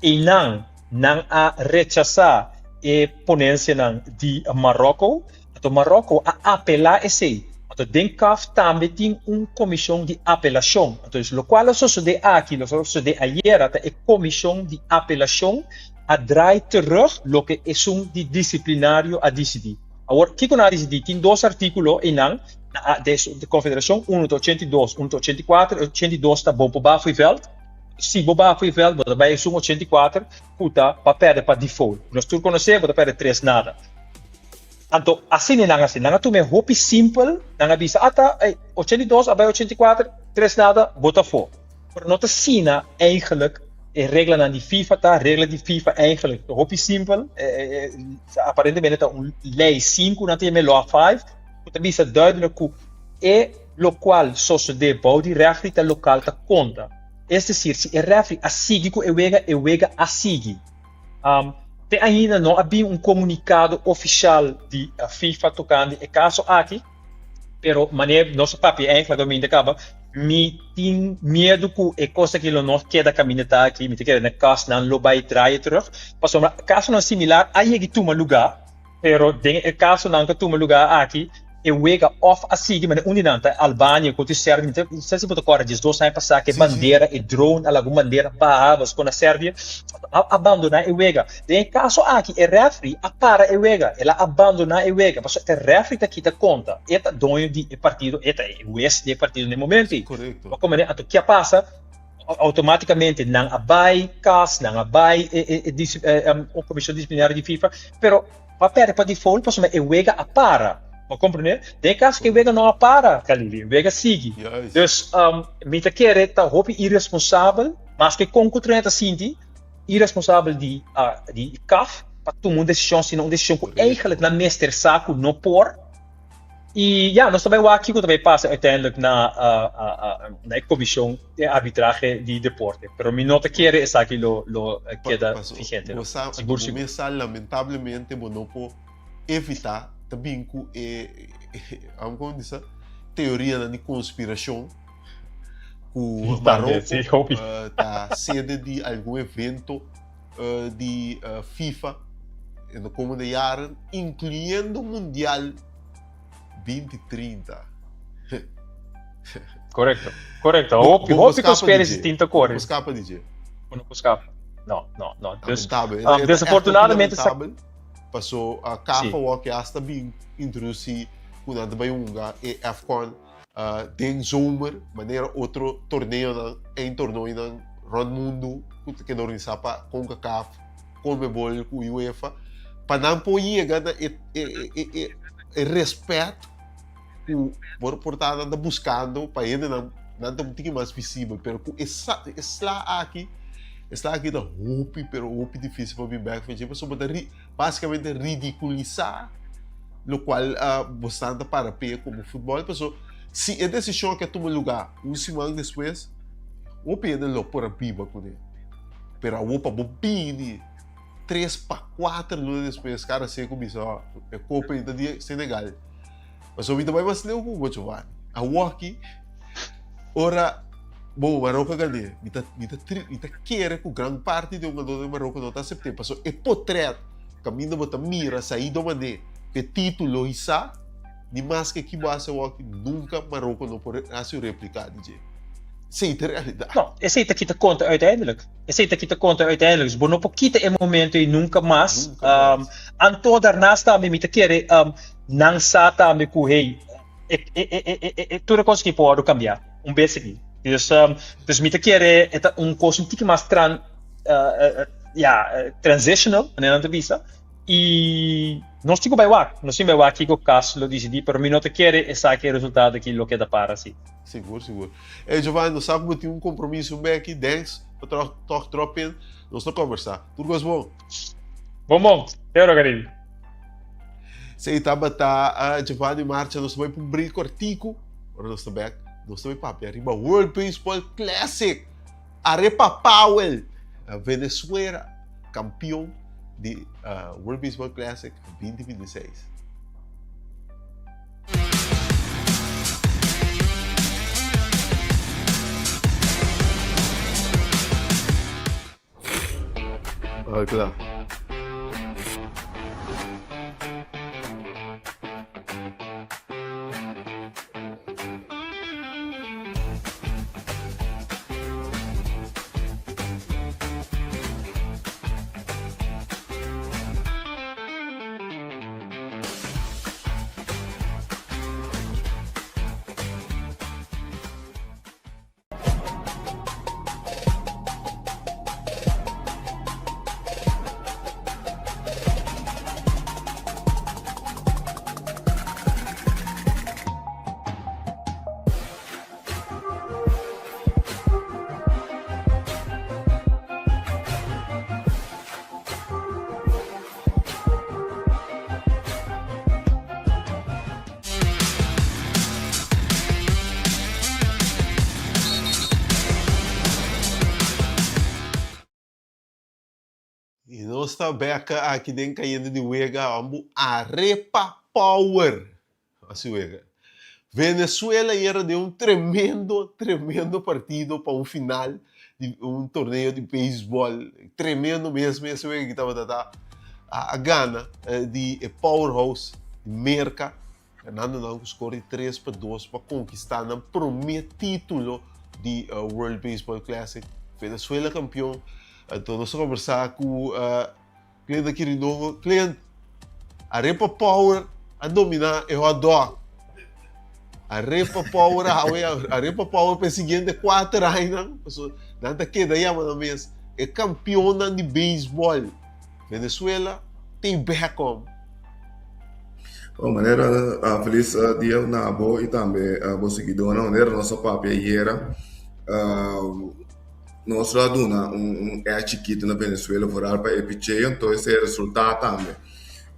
Einan nan a rechasá e ponensianan di Maròko. Anto Maròko a apelá esei. Anto den CAF tambe tin un komishon di apelashon. Anto lokual a sosodé aki, lokual a sosodé ayera ta e komishon di apelashon a draai terug loke esun di disiplinario a disidí. Awor kiko nan a disidí? Tin dos artíkulo einan na de konfederashon, unu ta 82, unu ta 84. E 82 ta bo por baha fo'i vèlt. Si bo baha fo'i vèlt bo ta bai esun 84 ku ta pa pèrdè pa default. Nos tur konosé bo ta pèrdè tres nada. Anto asina nan a hasi. Nan a tuma e hopi simpel, nan a bisa ata ey 82 a bai 84, tres nada, bo ta afó. Pero no ta asina eigenlijk e reglanan di FIFA ta. Regla di FIFA eigenlijk ta hopi simpel, aparentemente ta un lei sinku nan ta yama e law five, ku ta bisa duidelijk ku e lokual sosodé bou di refri ta lokal ta konta. Es desir, si e refri a sigui ku e wega, e wega a sigui. Te ainda no a bin un komunikado ofishal di FIFA tokante e kaso aki, pero manera nos a papia eigenlijk domingo kaba, mi tin miedu ku e kos aki lo no keda kaminda ta aki, mi ta kere na kas nan lo bai draai terug, pasobra kasonan similar a yega tuma lugá. Pero den e kasonan ku a tuma lugá aki, e wega òf a sigui manera un di nan ta Albania kontra Serbia, mi ta sa si bo ta kòrda diesdos aña pasá ku e bandera, e drone a laga un bandera baha pasobra na Serbia a abandoná e wega. Den e kaso aki e rèfri a para e wega, el a abandoná e wega pasobra e rèfri ta kita konta, e ta doño di e partido, e ta e hues di e partido na e momento ei. Bo komprendé? Anto ke a pasa? Automaticamente nan a bay cas, nan a bay e comision disciplinario di FIFA, pero pa perde pa default pasobra e wega a para, bo comprende? Den e caso cu e wega no a para, Khalili, e wega sigui. Dus mi ta kere ta hopi irresponsabel, maske con cu trainer ta sinti, irresponsabel di di CAF pa tuma un decision asina, un decision cu eigenlijk nan mester sa cu no por. Y ya, nos ta bay wak kico ta bay pasa uiteindelijk na na e comision di arbitrahe di deporte. Pero mi no ta kere esaki lo lo keda vigente no.
Sigur sigur. Bo mes sa lamentablemente bo no por evita ta bin cu e como bisa teorianan di conspiracion cu Maroko ta sede di algun evento di FIFA in de komende jaren, incluyendo Mundial. 2030.
Korekto, korekto. Hopi, hopi ku spera si tin ta kore.
Bo skapa di dje.
Bo no por skapa. No, no, no. Dus,
Lamentabel.
um, desafortunadamente sa
Lamentabel. Paso uh, CAF
Sí.
awor ke hasta bin introduci ku nan ta bai hunga e AFCON uh, den zomer, manera otro torneonan, eindtornooinan rond mundu ku ta keda organisa pa CONCACAF, CONMEBOL ku UEFA, pa nan por yega na e, e, e, e, e respet ku por por ta nan ta buskando pa hendenan nan ta un tiki mas visibel, pero ku e sa e sla aki e sla aki ta hopi pero hopi difisil pa bin bek for dje pasobra bo ta ri basikamente ridikulisá lokual bosnan ta para p'e komo futbòl pasobra si e desishon aki a tuma lugá un siman despues hopi hende lo por a biba kuné pero awor pa bo bini tres pa kuater luna despues kada seku bisa e kopa ei ta di Senegal. Pasobra mi ta bai mas leu ku bo, Giovanni. Awoki, ora bo Maroko gané, mi ta mi ta tri mi ta kere ku gran parti di e hungadónan di Maroko no ta asept'é. Pasobra e potrèt kaminda bo ta mira Saido Mané ku e título hisá, ni maske ki bo hasi awoki, nunka Maroko no por hasi un réplika di dje. Esei ta realidat.
No, esei ta kita konta uiteindelijk. Esei ta kita konta uiteindelijk. Dus bo no por kita e momento ei nunka mas.
Nunka mas.
Anto daarnaast tambe mi ta kere Nan sa tambe ku hey, e e e e e tur e kos aki por wòrdu kambiá un bes aki. Dus dus mi ta kere e ta un kos un tiki mas tran ya transitional manera nan ta bisa i nos tin ku bai wak, nos tin bai wak kiko cas lo disidí pero mi no ta kere esaki e resultado aki lo keda para asi.
Sigur sigur. Ey Giovanni nos sa ku bo tin un kompromiso un beki, thanks pa tòg drop in, nos ta kòmbersá. Tur kos bon.
Bon bon, te ora Caribe.
Sei tabata Giovanni Marcha, nos ta bai pa un break kortiku, ora nos ta bek, nos ta bai papia riba World Baseball Classic. Arepa Powell, Venezuela, kampion di World Baseball Classic 2026. Ah, kla. I nos ta bek aki den Cayente di Wega ambu Arepa Power. Asi wega. Venezuela yera den un tremendo, tremendo partido pa un final di un torneo di beisbòl. Tremendo mes mes wega ki tabata ta a gana di e powerhouse di Merka, ganando nan ku skor di tres pa dos pa konkistá nan promé título di World Baseball Classic. Venezuela kampion. Anto nos a kombersá ku Clint a Quirindongo, Clint, Arepa Power a dominá e hot dog. Arepa Power a hawe, Arepa Power pa e siguiente kuater añanan, pasobra nan ta keda yama nan mes e kampionnan di beisbòl. Venezuela tin bèk om.
Bon, manera felis dia na bo i tambe bo siguidónan. Manera nos a papia ayera, Nos lo a duna un edge chikitu na Venezuela vooral pa e picheo, entonces esei a resulta tambe.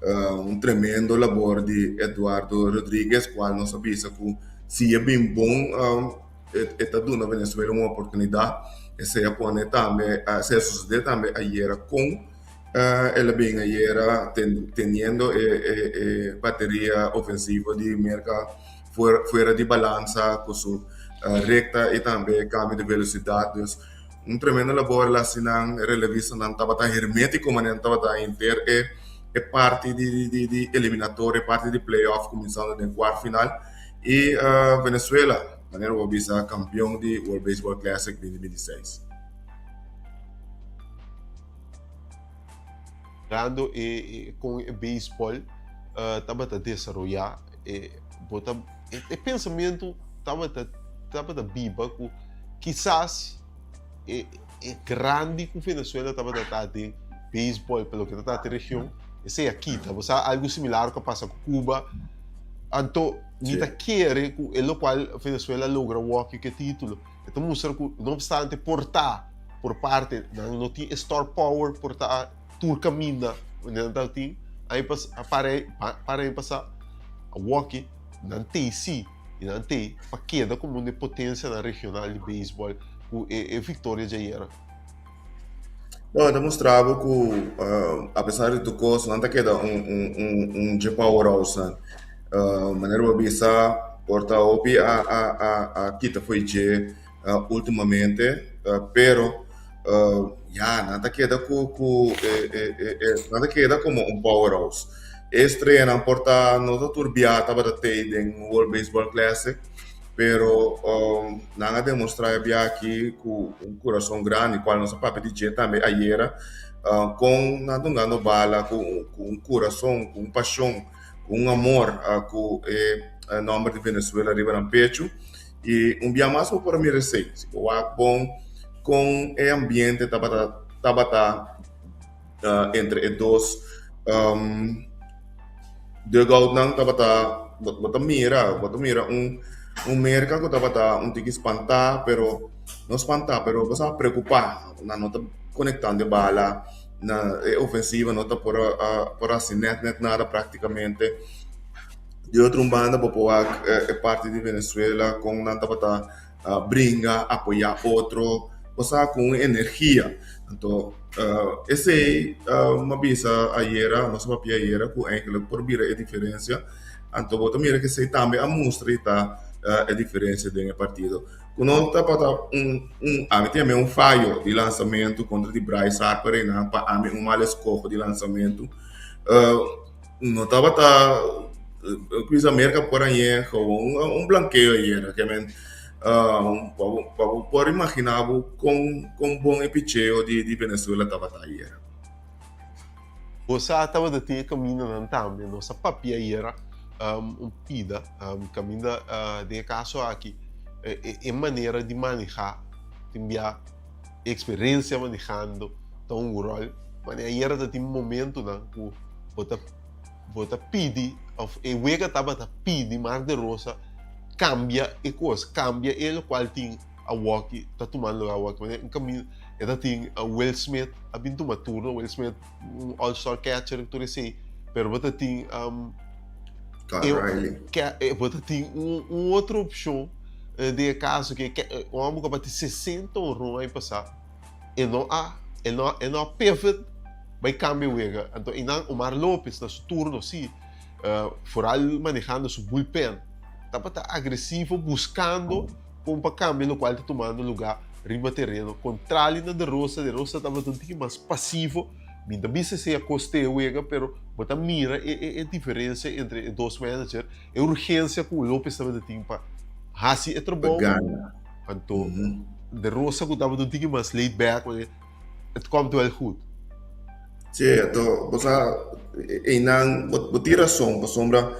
Un tremendo labor di Eduardo Rodriguez cual nos a bisa cu si e bin bon e ta duna Venezuela un oportunidad. Esei a pone tambe, esei a sucede tambe ayera con el a bin ayera teniendo e bateria ofensivo di Merca. fuera di balansa cu su recta y tambe cambio di velocidad. Dus un tremendo labor el haci nan, e relevistanan tabata hermetico manera nan tabata henter e. e parti di di di eliminatorio, e parti di playoff kuminsando den kwart final i Venezuela manera bo a bisa kampion di World Baseball Classic 2026.
Mirando e kon e beisbòl tabata desaroyá e bo ta e pensamentu tabata tabata biba ku kisas e e grandi ku Venezuela tabata ta den beisbòl pa loke ta trata e region esei a kita. Bo sa algu similar ku a pasa ku Cuba. Anto mi ta kere ku e lokual Venezuela a logra wòki ku e título. E ta mustra ku no opstante por ta por parte nan no tin e star power por ta tur kaminda ku nan ta tin aña pas para para aña pasá awoki nan tei si i nan tei pa keda komo un di e potensianan regional di beisbòl ku e e viktoria djayera.
Bon, e ta mustra bo ku apesar di tur kos nan ta keda un un un un dje powerhouse nan. Manera bo a bisa por ta hopi a a a a kita fo'i dje ultimamente pero ya nan ta keda ku ku e e e nan ta keda komo un powerhouse. E estreanan por ta no ta tur bia tabata tei den World Baseball Classic. Pero nan a demostrá e bia aki ku un kurason grandi, kual nos a papia di dje tambe ayera, kon nan ta hungando bala ku un kurason, ku un pashon, ku un amor ku e nòmber di Venezuela riba nan pechu. I un bia mas bo por a mira esei. Si bo wak bon kon e ambiente tabata tabata entre e dos dugoutnan tabata bo ta mira bo ta mira un un merka ku tabata un tiki spantá pero no spantá pero bo sa preokupá nan no ta konektando e bala na e ofensiva no ta por a por hasi nèt nèt nada praktikamente di otro un banda bo por wak e parti di Venezuela kon nan tabata bringa, apoyá otro, bo sa ku un energia. Anto esei mi a bisa ayera, nos a papia ayera ku eigenlijk por bira e diferensia. Anto bo ta mira ku esei tambe a mustra i ta e diferensia den e partido. Ku no tabata un un ami tin un fayo di lansamentu kontra di Bryce Harper einan pa ami un mal eskoho di lansamentu. No tabata Luis America por añe gewoon un blankeo ayera ke men pa bo pa bo por imagina bo kon kon bon e picheo di di Venezuela tabata ayera.
Bo sa tabata tin e kamindanan tambe nos a papia ayera un pida kaminda den e kaso aki e manera di maneha tin bia Experiencia manejando ta un rol. Mane ayera ta tin momentonan cu bo ta bo ta pidi of e wega tabata pidi Mark de Rosa cambia e cos, cambia e locual tin awoki ta tumando lugar awoki. Mane un caminda e ta tin Will Smith a bin tuma turno, Will Smith un all star catcher tur esey, pero bo ta tin
Kyle Riley.
Bo ta tin un otro opcion. Den e kaso ke un hòmber ku a bati sesenta honron aña pasá, e no a e no e no a pivot bai kambia wega. Anto einan Omar Lopez na su turno si, foral manehando su bullpen, tabata agresivo buskando kon pa kambia lokual ta tumando lugá riba tereno. Kontrali na De Rosa, De Rosa tabata un tiki mas pasivo. Mi ta bisa esei a kosté e wega, pero bo ta mira e e e diferensia entre e dos manager. E urgensia ku Lopez tabata tin pa hasi e trabou.
Pa gana.
Anto De Rosa ku tabata un tiki mas laid back, het komt wel goed.
Sí, anto bo sa einan bo bo tin rason pasobra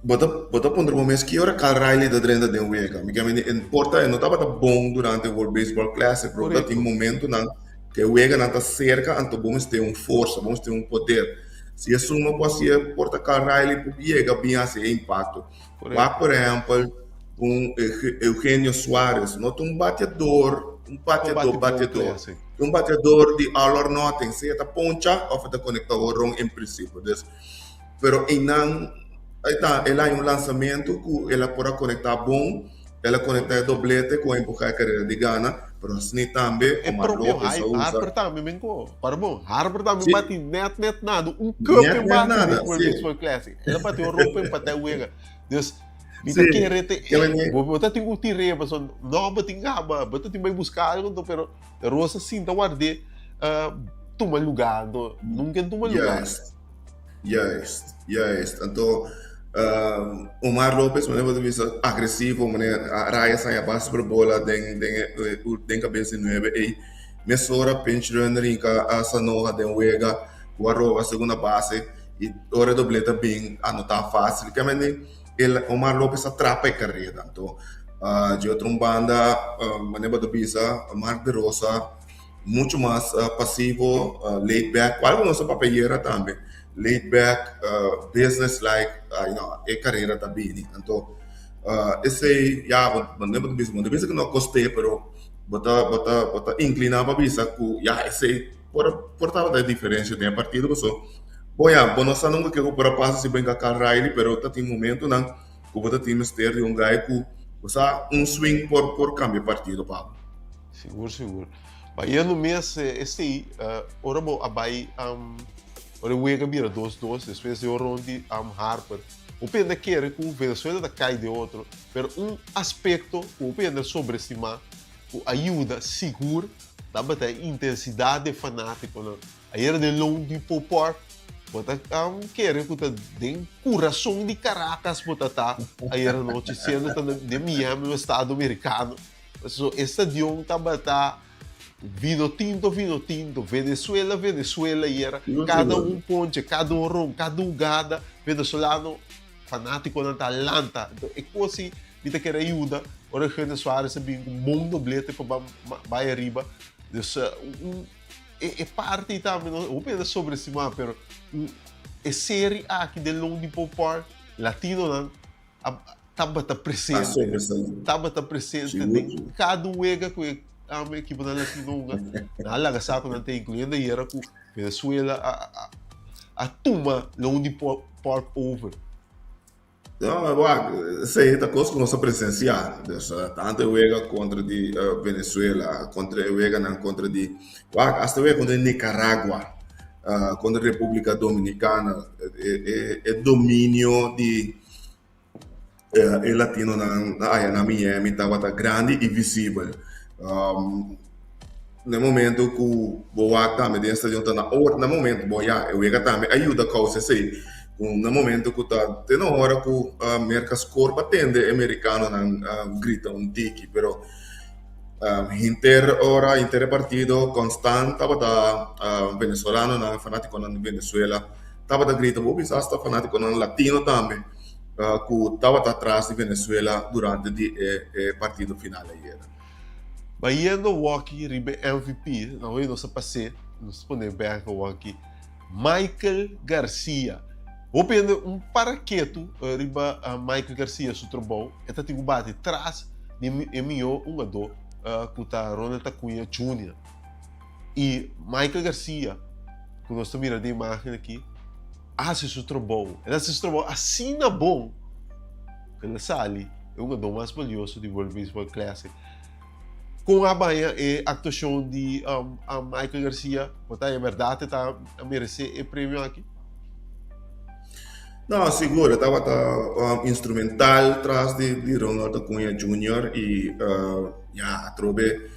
bo ta bo ta puntra bo mes ki ora Cal Riley ta drenta den wega. Mi ke mende e por ta e no tabata bon durante World Baseball Classic pero ta tin momentonan ku e weganan ta serka anto bo mester un forsa, bo mester un poder. Si esun no por hasié, por ta Cal Riley por yega bin hasi e impakto. Wak por ehèmpel un Eugenio Suarez, no ta un bateador, un bateador bateador, ta un bateador di all or nothing, sea ta poncha òf e ta konektá horon en prinsipio. Dus, pero einan ta el haña un lansamentu ku el a por a konektá bon. El a conecta e doblete cu a empuha e carera di gana, pero asni tambe
E
Omar
propio
Lopez a usa.
Harper tambe men ko. Para bon, Harper tambe
Sí.
bati net net nada. Un cup
Net
en
net
bati
nada,
den World
sí.
Baseball Classic. El a bati un ropa en pata e wega. Dus, mi ta
Sí.
kere te,
Ke meni-
bo, bo ta tin un tir'é, pasobra no bo tin gaba, bo ta tin bai busca algo, anto, pero Rosa sinta ward'é. Uh, tuma lugá, anto nunka e tuma lugá.
Juist, juist, juist. Anto Omar Lopez manera bo ta bisa agresivo, manera a raya saña base por bola den den e den kabes di nuebe ei. Mesora pinch runner hinka a Sanoja den wega ku a roba segunda base i ora e dobleta bin anotá fásil. Kemende el Omar Lopez a trapa e kareda. Anto di otro un banda manera bo ta bisa Mark de Rosa mucho mas pasivo, laid back, cual cu nos a papia ayera tambe, laid back, business like, you know, e carera ta bini. Anto esey ya bo no ta bisa, bo no ta bisa cu no a cost'e, pero bo ta bo ta bo ta inclina pa bisa cu ya esey por por tabata e diferencia den e partido pasobra bo ya bo no sa nunca kico por a pasa si bo hinca Cal Riley, pero ta tin momentonan cu bo ta tin mester di un guy cu bo sa un swing por por cambia e partido pa bo.
Sigur sigur. Bayendo mes esei ora bo a bai ora e wega bira dos dos despues di un rond di Harper bo pende kere ku Venezuela ta kai den otro pero un aspekto ku bo pende sobrestima ku a yuda sigur tabata e intensidat di e fanatikonan. Ayera den Lone Depot Park bo ta kere ku ta den kurason di Caracas bo ta ta ayera nochi siendo ta den Miami un estado merikano. Pasobra e stadion tabata vino tinto, vino tinto, Venezuela, Venezuela i era kada un ponche, kada un ron, kada un gada venezolano fanatikonan ta lanta. Enton e kos ei mi ta kere yuda ora Eugenio Suarez a bin ku bon doblete pa bai ariba. Dus un e parti tambe no hopi hende a sobrestima pero e seri aki den Lone Depot Park latinonan a tabata presente, tabata presente den kada wega ku e ekiponan latino hunga. Nan a laga sa ku nan ta inkluyendo ayera ku Venezuela a tuma Lone Depot Park over.
No, wak, esei ta kos ku nos a presensiá. Dus tantu e wega kontra di Venezuela, kontra e weganan kontra di, wak, asta e wega kontra di Nicaragua, kontra Repúblika Dominikana, e dominio di e latinonan aya na Miami tabata grandi i visibel. Na e momento ku bo wak tambe den stadion ta na ora, na momento bo ya e wega tambe a yuda kousa esei, ku na momento ku ta te na ora ku Merka skor pa tende e merikanonan grita un tiki, pero henter ora, henter e partido konstant tabata venezolanonan, fanatikonan di Venezuela tabata grita, bo bisa asta fanatikonan latino tambe ku tabata tras di Venezuela durante di e partido final ayera.
Bayendo woki riba e MVP, na hoy nos a pas'é, nos ta pone bek awoki, Michael Garcia. Hopi hende un para ketu riba Michael Garcia su trabou, e ta tin ku bati tras di e mihó hungadó ku ta Ronald Acuña Junior. I Michael Garcia, ku nos ta mira den imágen aki, a hasi su trabou. El a hasi su trabou asina bon ku el a sali e hungadó mas balioso di World Baseball Classic. Kon a baña e aktuashon di Michael Garcia? Bo ta haña bèrdat e ta meresé e premio aki?
No, sigur, e tabata instrumental tras di Ronald Acuña Junior i ya atrobe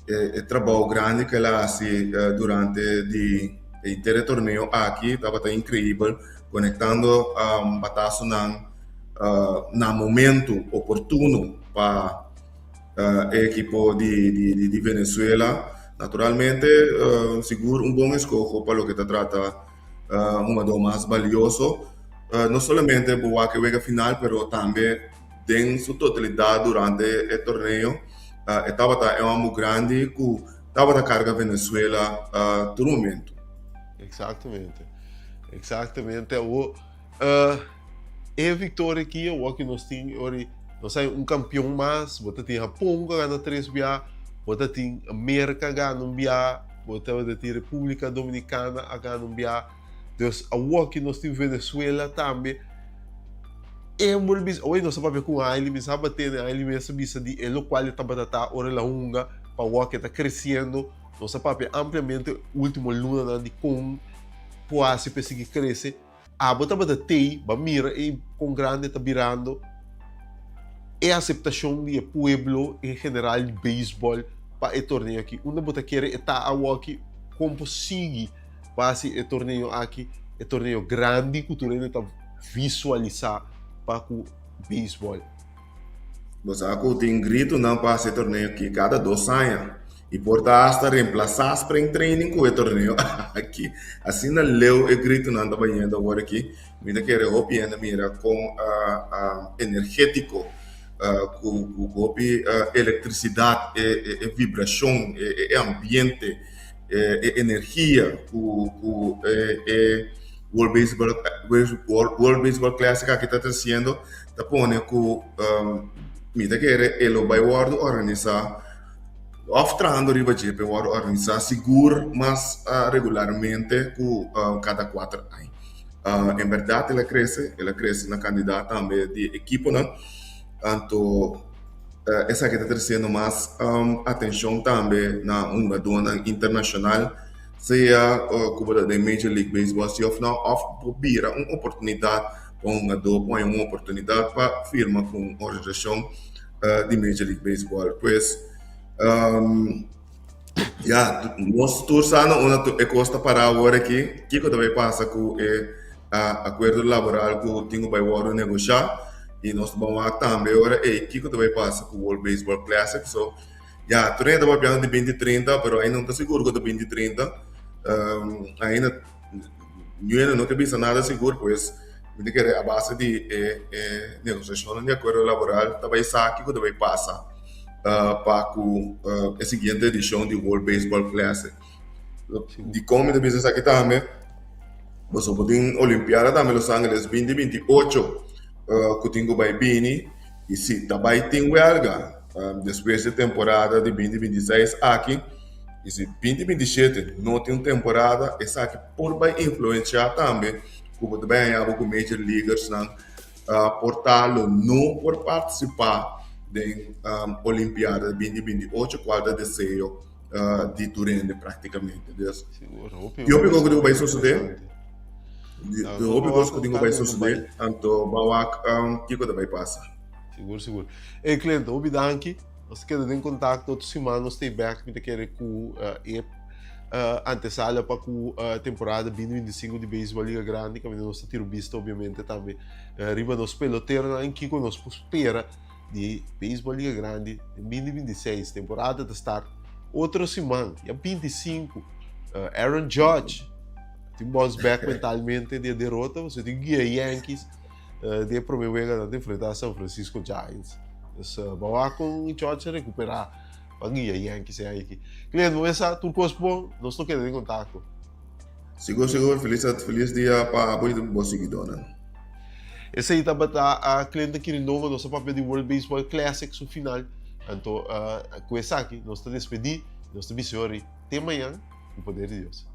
e trabou grandi ku el a hasi durante di e henter e torneo aki tabata increibel, konektando batasonan na momento oportuno pa e ekipo di Venezuela. Naturalmente sigur un bon eskoho pa loke ta trata hungadó mas balioso, no solamente bo wak e wega final pero tambe den su totalidat durante e torneo e tabata e homber grandi ku tabata karga Venezuela tur momento.
Exactamente, exactamente. Awo e victoria aki awo ki nos tin ori nos hay un campeon mas, bo ta tin Japon ku a gana tres bia, bo ta tin Merca a gana un bia, bo ta tin Republica Dominicana a gana un bia. Dus awo ki nos tin Venezuela tambe. E por bisa, oye nos a papia ku Haile, mi sa batende Haile mes a bisa di e lokual e tabata ta ora el a hunga pa awo ke ta kresiendo. Nos a papia ampliamente ultimo lunanan di kon por hasi pa e sigui krese. Abo tabata tei, bo a mira e kon grandi e ta birando. E aseptashon di e pueblo en general di beisbòl pa e torneo aki. Unda bo ta kere e ta awoki? Kon por sigui pa hasi e torneo aki e torneo grandi ku tur hende ta visualisá pa ku beisbòl?
Bo sa ku tin gritonan pa hasi e torneo aki kada dos aña i por ta asta remplasá spring training ku e torneo aki. Asina leu e gritonan ta bayendo awor aki. Mi ta kere hopi hende mira kon energétiko ku hopi elektrisidat e vibrashon, e ambiente, e energia ku e World Baseball World Baseball Classic aki ta tresiendo ta pone ku mi ta kere e lo bai wòrdu organisá òf trahando riba dje pa e wòrdu organisá sigur mas regularmente ku kada kuater aña. En bèrdat el a krese, el a krese na kandidat tambe di ekiponan, anto esaki ta tresiendo mas atenshon tambe na hungadónan internashonal, sea ku bo ta den Major League Baseball si òf no, òf bo bira un oportunidat pa un hungadó por haña un oportunidat pa firma ku un organisashon di Major League Baseball. Pues. Ya, nos tur sa na unda e kos ta pará awor aki. Kiko ta bai pasa ku e akuerdo laboral ku tin ku bai wòrdu negoshá? I nos ta ban wak tambe ora ei kiko ta bai pasa ku World Baseball Classic. So, ya, tur hende ta papiando di binti trinta, pero ainda no ta sigur ku ta binti trinta. Ainda niun hende no ke bisa nada sigur, pues mi ta kere a base di e negosiashonnan di akuerdo laboral ta bai sa kiko ta bai pasa. pa ku e siguiente edishon di World Baseball Classic. Dikon mi ta bisa esaki tambe? Pasobra bo tin Olimpiada tambe Los Angeles binti binti ocho ku tin ku bai bini i si ta bai tin wèlga despues di e temporada di binti 26 aki i si binti 27 no tin un temporada esaki por bai influensiá tambe ku bo ta bai haña bo ku Major Leaguersnan Por ta lo no por partisipá den Olimpiada di binti binti ocho kual ta deseo di tur hende práktikamente. Dus tin hopi kos ku tin ku bai sosodé, tin hopi kos ku tin ku bai sosodé, anto ban wak kiko ta bai pasa.
Sigur sigur. Ey Clint, hopi danki. Nos ta keda den kontakto otro siman nos ta e bek mi ta kere ku e antesala pa ku temporada binti binti sinku di beisbòl Liga Grandi kaminda nos ta tira un bista obviamente tambe riba nos peloteronan kiko nos por spera di beisbòl Liga Grandi den binti binti seis. Temporada ta start otro siman ya 25. Aaron Judge tin bounce back mentalmente di e derota pasobra tin guia Yankees Den e prome wega nan ta enfrenta San Francisco Giants. Dus bo wak kon George a recupera pa guia Yankees e aña aki. Clint, bo mesa tur kos bon, nos lo keda den kontakto.
Sigur sigur, felis felis dia pa abo i bo siguidónan.
Esei tabata Clinton Kirindongo, nos a papia di World Baseball Classic su final. Anto ku esaki nos ta despedí, nos ta bisa yori te mañan. Ku poder di Dios.